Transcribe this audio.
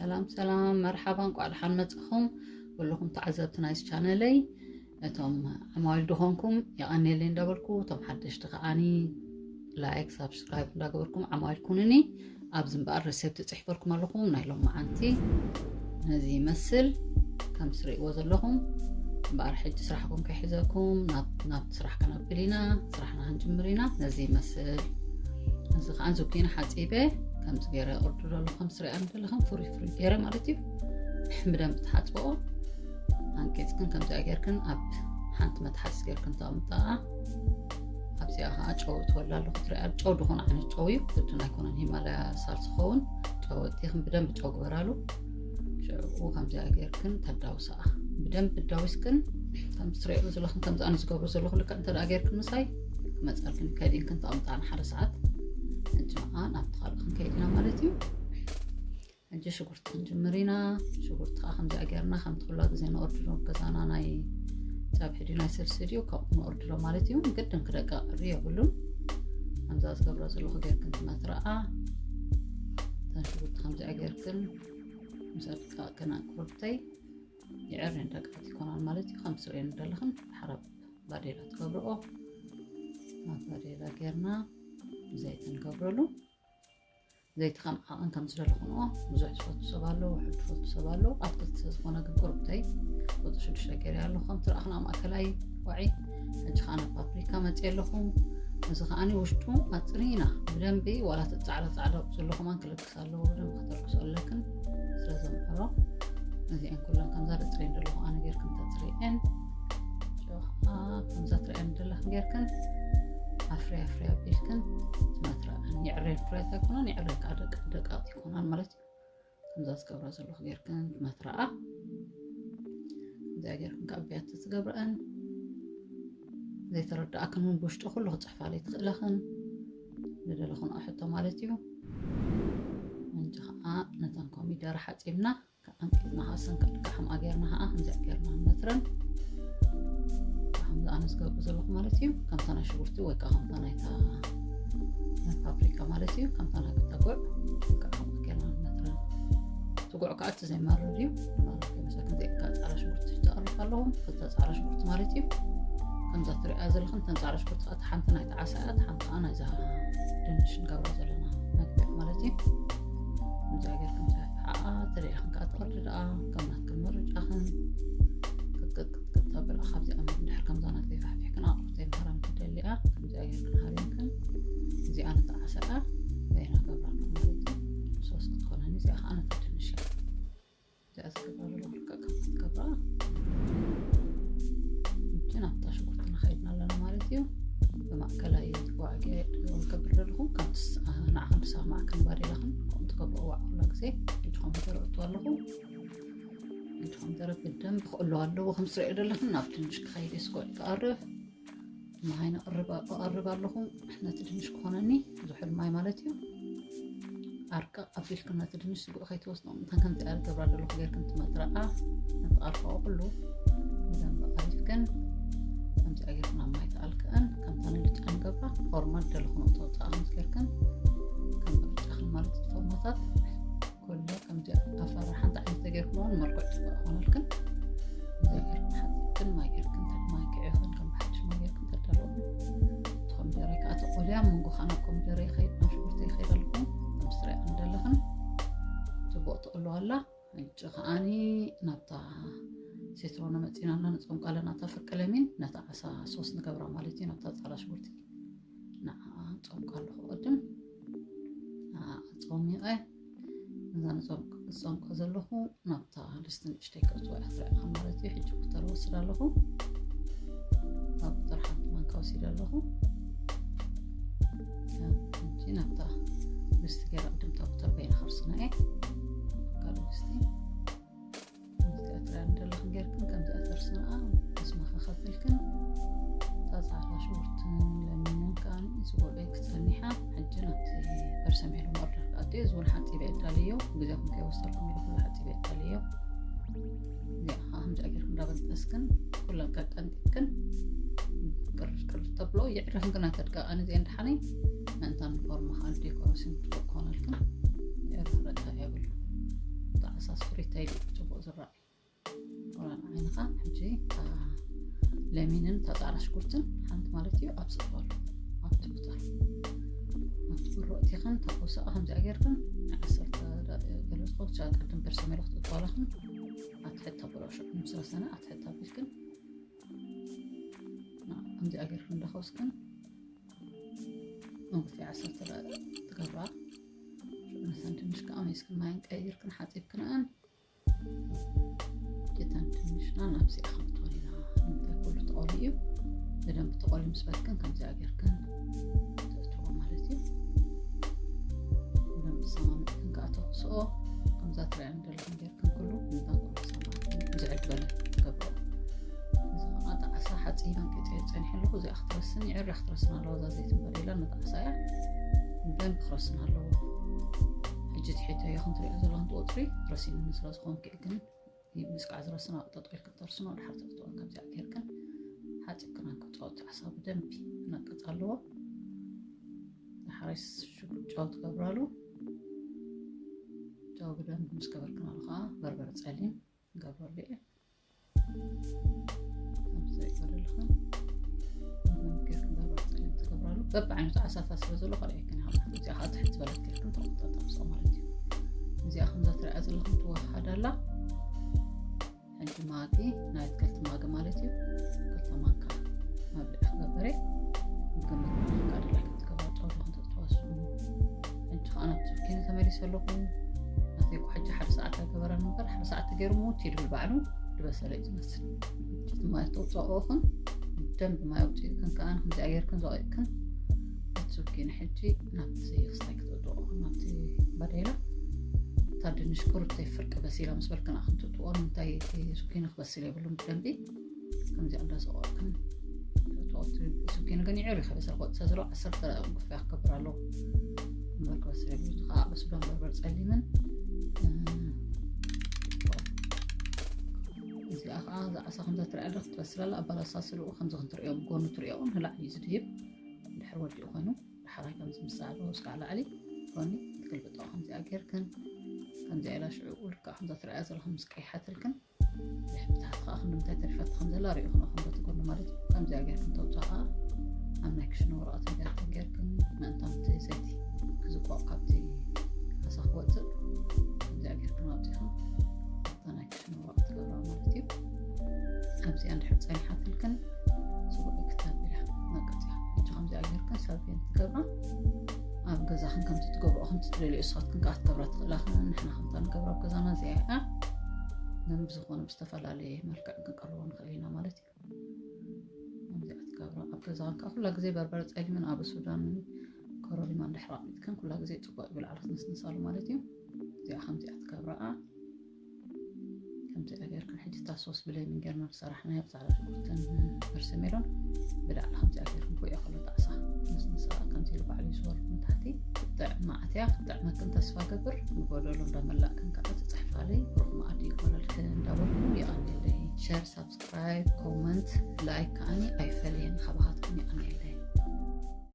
ሰላም ሰላም፣ መርሓባ፣ እንቋዕ ደሓን መጻኹም ኩልኹም ተዓዘብቲ ናይዚ ቻነለይ። እቶም ዓማዊል ድኾንኩም የቐንየለይ እንዳበልኩ፣ እቶም ሓደሽቲ ከዓኒ ላይክ፣ ሳብስክራይብ እንዳገበርኩም ዓማዊል ኩኑኒ። ኣብዚ እምበኣር ሬሴፕት ጽሒፈልኩም ኣለኹም ናይ ሎመዓንቲ። ነዚ ይመስል ከም ትርእይዎ ዘለኹም። እምበኣር ሕጂ ስራሕኩም ከይሕዘኩም ናብ ናብቲ ስራሕ ከነብል ኢና፣ ስራሕና ክንጅምር ኢና። ነዚ ይመስል። እዚ ከዓ ዙኪኒ ሓፂበ ከምዚ ገይረ ቁርድዶ ኣለኹ። ከም ትርእያ ዘለኹም ፍሩይ ፍሩይ ገይረ ማለት እዩ። ብደንብ ትሓፅበኦ። ኣንቂፅክን ከምዚኣ ጌርክን ኣብ ሓንቲ መትሓዚ ጌርክን ተቐምጣ። ኣብዚኣ ከዓ ጨው እትወላ ኣለኹ። ትሪኣ ጨው ዝኾነ ዓይነት ጨው እዩ፣ ግድን ኣይኮነን ሂማላያ ሳልት ዝኸውን። ጨው እቲኽን ብደንብ ጨው ግበራሉ። ሽዑ ከምዚኣ ጌርክን ተዳውስኣ። ብደንብ ዳዊስክን ከም ትሪኦ ዘለኹም፣ ከምዚ ኣነ ዝገብሮ ዘለኹ ልክዕ እንተ ደኣ ጌርክን ምሳይ ክመጻልክን ከዲንክን ተቐምጣ ንሓደ ሰዓት። ሕጂ ከዓ ናብቲ ካልእ ክንከይድ ኢና ማለት እዩ። ሕጂ ሽጉርቲ ክንጅምር ኢና። ሽጉርቲ ከዓ ከምዚኣ ጌርና ከምቲ ኩላ ግዜ ንኦርድሮ ገዛና ናይ ጸብሒ ድዩ ናይ ስልሲ ድዩ ከምኡ ንኦርድሮ ማለት እዩ። ግድን ክደቅቕ የብሉን። ከምዛ ዝገብሮ ዘለኹ ጌርክን ትመትረኣ። እተን ሽጉርቲ ከምዚኣ ጌርክን ምስ ኣድቃቕክን ኣቁርብተይ ይዕሬን ደቃቕቲ ይኮናል ማለት እዩ። ከም ትርእየን ዘለኽን ድሓር ኣብ ባዴላ ትገብርኦ። ኣብ ባዴላ ጌርና ዘይቲ ንገብረሉ። ዘይቲ ከም ዓቐን ከም ዝደለኹንኦ። ብዙሕ ዝፈቱ ሰብ ኣሎ፣ ውሑድ ዝፈቱ ሰብ ኣሎ። ኣትክልቲ ስለ ዝኾነ ግን ቁርብተይ ቁፅሪ ሽዱሽተ ገይረ ኣለኹ። ከም ትረኣኽና ማእከላይ ዋዒ። ሕጂ ከዓ ናብ ፓፕሪካ መፅየ ኣለኹ። እዚ ከዓኒ ውሽጡ ኣፅሪና ብደንቢ፣ ዋላ እቲ ፃዕዳ ፃዕዳ ዘሎ ከማን ክለግስ ኣለዎ። ብደንቢ ከተልግሶ ኣለክን ስለ ዘምዕሮ። እዚአን ኩለን ከምዛ ደፅሬን ዘለኹ ኣነ ጌርክን ተፅሪኤን። ጨው ከዓ ከምዛ ትሪኣን ዘለኽን ጌርክን ኣፍርያ ኣፍርያ ኣቢልክን ትመትረኣን። የዕሬን ፍርያት ኣይኮነን፣ የዕሬን ከዓ ደቂ-፣ ደቃቕቲ ይኮናን ማለት እዩ። ከምዛ ዝገብራ ዘለኹ ጌርክን ትመትረኣ። እዚኣ ጌርክን ከዓ ብያቲ ትገብረአን። ዘይተረዳእክን እውን ብውሽጢ ኩሉ ክፅሕፋለይ ትኽእለኽን። ዝደለኹን ኣሕቶ ማለት እዩ። እንጂ ከዓ ነተን ኮሚደረ ሓፂብና፣ ኣንቂፅና ከዓ ሰንከልካ ከምኣ ጌርና ከዓ ከምዚኣ ጌርና ንመትረን። ከምዚ ኣነ ዝገብር ዘለኹ ማለት እዩ። ከምታ ናይ ሽጉርቲ ወይ ከዓ ከምታ ናይታ ናይ ፓፕሪካ ማለት እዩ። ከምታ ናይ ብተጉዕ ወይ ከዓ ከምኣ ጌርና ንመትረን። ትጉዕ ከዓ እቲ ዘይመርር እዩ። ንመርር ከይመስለክን፣ እዚአን ከዓ ፃዕዳ ሽጉርቲ ተቐሪፍ ኣለኹ። ክልተ ፃዕዳ ሽጉርቲ ማለት እዩ። ከምዛ ትሪኣ ዘለኽን እተን ፃዕዳ ሽጉርቲ ከዓ፣ እታ ሓንቲ ናይታ ዓሳ እያ፣ እታ ሓንቲ ከዓ ናይዛ ድንሽ ንገብራ ዘለና መግቢ ማለት እዩ። ከምዚኣ ጌርክን ትሕፍሓኣ፣ ትሪኢኽን ከዓ ትቕርድኣ፣ ከም ናትክን ምርጫኽን። ክትቅጥቅጥ ተብላ ካብዚኣ እንድሕር ከምዛ ናተይ ፋሕፊሕክን ኣቑርብተይ ምሃራም ትደሊኣ፣ ከምዚኣ ጌርክን ሃሪምክን። እዚኣ ነታ ዓሳ እያ፣ በይና ገብራ ኣለኹ ማለት እዩ። ሶስ ክትኮነኒ፣ እዚኣ ከዓ ነታ ድንሽ እያ። እዚኣ ዝገብራ ዘለኹ ልክዕ ከም ክትገብራ። ሕጂ ናብታ ሽጉርትና ከይድና ኣለና ማለት እዩ። ብማእከላይ ዋዕጌ ዝገብር ዘለኹ፣ ከምቲ ስ-፣ ንዓኽን ዝሰማዕክን ባዴላኽን ከምኡ ትገብርኦ ዋዕ ኩላ ግዜ። ሕጂ ኮሚደረ እእቱ ኣለኹ። ሕጂ ኮሚደረ ብደንብ ክእሎ ኣለዎ። ከም ትሪኦ ዘለኽን ናብ ድንሽ ክኸይድ እየ፣ ስጉዕ ክቐርብ። ማይ ነቕርብ፣ እቐርብ ኣለኹ። ነቲ ድንሽ ክኾነኒ ዝሑል ማይ ማለት እዩ። ኣርቅቕ ኣቢልክን ነቲ ድንሽ ስጉዕ ከይትወስዶ፣ እተን ከምዚኣ ዝገብራ ዘለኹ ጌርክን ትመጥረኣ፣ ነቲ ኣርቅቑ ኩሉ ብደንብ ኣሪፍክን ከምዚኣ ጌርክን ኣብ ማይ ተኣልክአን፣ ከምታ ንልጫ ንገብራ ፎርማት ደለኹ ንእቶ ወፃእ ምስ ጌርክን ከም ምርጫኽን ማለት እቲ ፎርማታት። ኩሉ ከምዚ ኣፈራ ሓንቲ ዓይነት ተገይርኩም እውን መልክዕ ፅቡቅ ይኾነልክን። እዚ ጌርክን ሓፂብክን ማይ ጌርክን ተ-፣ ማይ ክዕኽን ከም ብሓድሽ ማይ ጌርክን ተዳለዉ። እቲ ኮሚደረ ከዓ ተቆልያ፣ መንጎ ከዓ ናብ ኮሚደረ ይኸይድ፣ ናብ ሽጉርቲ ይኸይድ ኣለኹ። ከም ትሪኣ እንደለኽን ፅቡቅ ትቅልዋ ኣላ። ሕጂ ከዓኒ ናብታ ሴትሮነ መፂና እና ንፀምቃ ኣለና። እታ ፍርቂ ለሚን ነታ ዓሳ ሶስ ንገብራ ማለት እዩ። ናብታ ፃዕዳ ሽጉርቲ ንዓ ፀምቃ ኣለኹ ቅድም። ንዓ ፀሚቐ እዛ ንፀምቆ ዘለኹ ናብታ ድስቲ ንእሽተይ ከእትዋ እያ ትረኣ ማለት እዩ። ሕጂ ኩተር ወስድ ኣለኹ። ኣብ ኩተር ሓንቲ ማንካ ወሲድ ኣለኹ። ሕጂ ናብታ ድስቲ ገይረ ቅድም እታ ኩተር በይና ከርስና እየ። ካልእ ድስቲ ከምዚኣ ትረኣ እንደለኽን ጌርክን ከምዚኣ ተርስንኣ ምስ መኸኸትልክን እታ ፃዕዳ ሽጉርትን ለሚንን ከኣ ስጉዕ ቤት ክፀኒሓ። ሕጂ ናብቲ በርሰሜሎ መርዳር ክኣቱ እየ። እዚ እውን ሓፂበ የዳልዮ፣ ግዜኹም ከይወሰድኩም ኢለ ኩሉ ሓፂበ የዳልዮ። እዚኣ ከዓ ከምዚኣ ጌርክን እንዳበንጠስክን ኩለን ቀቀንጢጥክን ቅርር ቅርር ተብሎ። የዕርኽን ግን ኣይተድቀቐን እዚአን ደሓነይ። ምእንታን ፎርማ ከዓ ዴኮሬሽን ትበቅ ክኾነልክን የዕርኽ ደቃ የብሉ። ብጣዕሚ ሳስፍሪታ ኢሉ ጽቡቕ ዝረኣይ። ወላ ንዓይንኻ ሕጂ እታ ለሚንን እታ ጻዕዳ ሽጉርትን ሓንቲ ማለት እዩ ኣብ ስእተሉ ኣብቲ ቁጠር ኣብቲ ብሮ እቲኽን እታ ቦስኣ ከምዚኣ ጌርክን ንዓሰርተ ገለ ዝኾን ቅድም በርሰሜሎ ክትእትዋላኽን ኣትሕት ተብሎ ሽዑ ምስ ረሰነ ኣትሕት ኣቢልክን ከምዚኣ ጌርክን እንዳኸወስክን መንግስቲ ዓሰርተ ትገብራ ሽዑ ነሰን ድንሽ ከዓ መይስክን ማይን ቀይርክን ሓፂብክንኣን ጌታን ድንሽና ናብ ሲኣ ክንእትወን ኢና። እንታይ ኩሉ ተቆሊ እዩ። በደንብ ተቆሊ ምስ በልክን ከምዚኣ ጌርክን ትእትዎ ማለት እዩ። በደንብ ሰማሚዕክን ከዓ ተኩስኦ። ከምዛ ትሪኣን ዘለኹም ጌርክን ኩሉ ንታ ኩሉ ሰማዕክን ዝዕድ በለ ትገብሮ። እዚ ከዓ ጣዕሳ ሓፂን ኣንቂፀ ፀኒሐ ኣለኹ። እዚኣ ክትረስን ይዕርያ ክትረስን ኣለዎ። እዛ ዘይትንበል ኢላ ነጣዕሳ እያ። በደንብ ክረስን ኣለዎ። ሕጂ ትሒተዮ ከም ትሪኦ ዘለኹም ትቆፅሪ ረሲንኒ ስለ ዝኾንኪ ግን ምስካዕ ዝረስና ጠጦ ኢልክን ተርስኖ ድሓር ተጥጥኦ ከምዚኣ ጌርክን ሓፂብክን ኣንቅፅኦ። ጣዕሳ ብደንቢ ክነቅፅ ኣለዎ። ድሓረይ ሽጉ ጨው ትገብራሉ። ጨው ብደንቢ ምስ ገበርክናሉ ከዓ በርበረ ፀሊም ንገብረሉ እየ። ከምዚ ትሪእዎ ዘለኹም በርበረ ፀሊም ትገብራሉ። በብዓይነቱ ዓሳታት ስለ ዘሎ ካልኣይክን እዚኣ ከዓ ትሕት ዝበለት ጌርክን ተቆጣጣ ምስ ማለት እዩ። እዚኣ ከምዛ ትሪኣ ዘለኹም ትወሃሃድ ኣላ። ሕጂ ማጊ ናይ ኣትክልቲ ማጊ ማለት እዩ። ክልተ ማንካ መብልዒ ክገብር እየ። ግምት ማንካ ድላይ ክትገብራ ጨው ዶ ክንተእትዋ ስሙ። ሕጂ ከዓ ናብቲ ዙኪኒ ተመሊሰ ኣለኹ። ናተይ እኮ ሕጂ ሓደ ሰዓት ኣይገበረን እምበር ሓደ ሰዓት ተገይሩ ምውት ይድብል ባዕሉ። ዝበሰለ እዩ ዝመስል። እቲ ማይ ተውፅኦኹን ብደንብ ማይ ኣውፅእክን ከዓ ከምዚኣ ጌርክን ዘቂጥክን እቲ ዙኪኒ ሕጂ ናብቲ ክስታይ ክትእትዎ ናብቲ ባዴላ እታ ድንሽ ቁርብተይ ፍርቂ በሲላ ምስ በልክን ኣኽን ትእትዎ። ንምንታይ እቲ ዙኪኒ ክበስል የብሉን ብደንቢ። ከምዚኣ እንዳሰቆጥክን ትእትዎ። እቲ ዙኪኒ ግን ይዕር ይኸበሰል ቆፅሰ ዝሎ ዓሰርተ ግፋ ክገብር ኣለዎ። እምበር ክበስል የብሉን። እዚ ከዓ በስሎ በርበር ፀሊምን እዚኣ ከዓ እዛ ዓሳ ከምዛ ትሪኣ ኣለኹ ትበስል ኣላ። ኣበላልሳ ስልኡ ከምዚ ክንትሪኦ ብጎኑ ትሪኦ ንላዕሊ እዩ ዝድይብ። ድሕሪ ወዲኡ ኮይኑ ዳሕራይ ከምዚ ምስ ፃዕዳ ወስካ ላዕሊ ጎኒ ትገልብጦ። ከምዚኣ ጌርክን ከምዚኣ ኢላ ሽዑ ልክዕ ከምዛ ትሪኣ ዘለኹም ምስ ቀይሓትልክን ድሕሪ ብታሕቲ ከዓ ክንዲ ምንታይ ተሪፋት ከም ዘላ ሪኢኹም ኢኹም በቲ ጎኒ ማለት እዩ። ከምዚኣ ጌርክን ተውፅኦ ከዓ ኣብ ናይ ክሽነ ወረቐት ጌርክን ጌርክን ምእንታን እቲ ዘይቲ ክዝቆቕ ካብቲ ዓሳ ክወፅእ ከምዚኣ ጌርክን ኣውፂእኽን እታ ናይ ክሽነ ወረቐት ትገብራ ማለት እዩ። ኣብዚኣ እንድሕር ፀኒሓትልክን ስቡዕ ክትነብር እያ ትነቅፅ እያ። ሕጂ ከምዚኣ ጌርክን ሰርቬን ትገብራ ኣብ ገዛኽን ከምቲ ትገብርኦ ከምቲ ትደልዮ እሳትክን ከዓ ትገብራ ትኽእላ። ንሕና ከምታ ንገብራ ኣብ ገዛና እዚኣ እያ። ግን ብዝኾነ ብዝተፈላለየ መልክዕ ክንቀርቦ ንኽእል ኢና ማለት እዩ። ከምዚኣ ትገብራ ኣብ ገዛኽን ከዓ ኩላ ግዜ በርበረ ፀሊምን ኣብ ሱዳን ኮረሪማ እንድሕር ኣቕሚጥክን ኩላ ግዜ ፅቡቅ ይብል ዓለት ነስንሳሉ ማለት እዩ። እዚኣ ከምዚኣ ትገብራኣ ከምዚኣ ጌርክን ሕጂ እታ ሶስ ብለይምን ጌርና ዝሰራሕናያ ብፃዕዳ ሽጉርትን በርሰሜሎን ብላዕሊ ከምዚኣ ጌርክን ኩዮ ከሎ ጣዕሳ ምስ ንስኣ ከምዚ ኢሉ ባዕሉ ይዝወር ንታሕቲ። ክትጥዕም መዓት እያ። ክትጥዕመክን ተስፋ ገብር። ንጎደሎ እንዳመላእክን ከዓ ትፅሕፋለይ። ብሩኽ መኣዲ ይግበረልክን እንዳበልኩ የቐንየለይ። ሸር፣ ሳብስክራይብ፣ ኮመንት፣ ላይክ ከዓኒ ኣይፈለየን። ካባኻትኩም የቐንየለይ።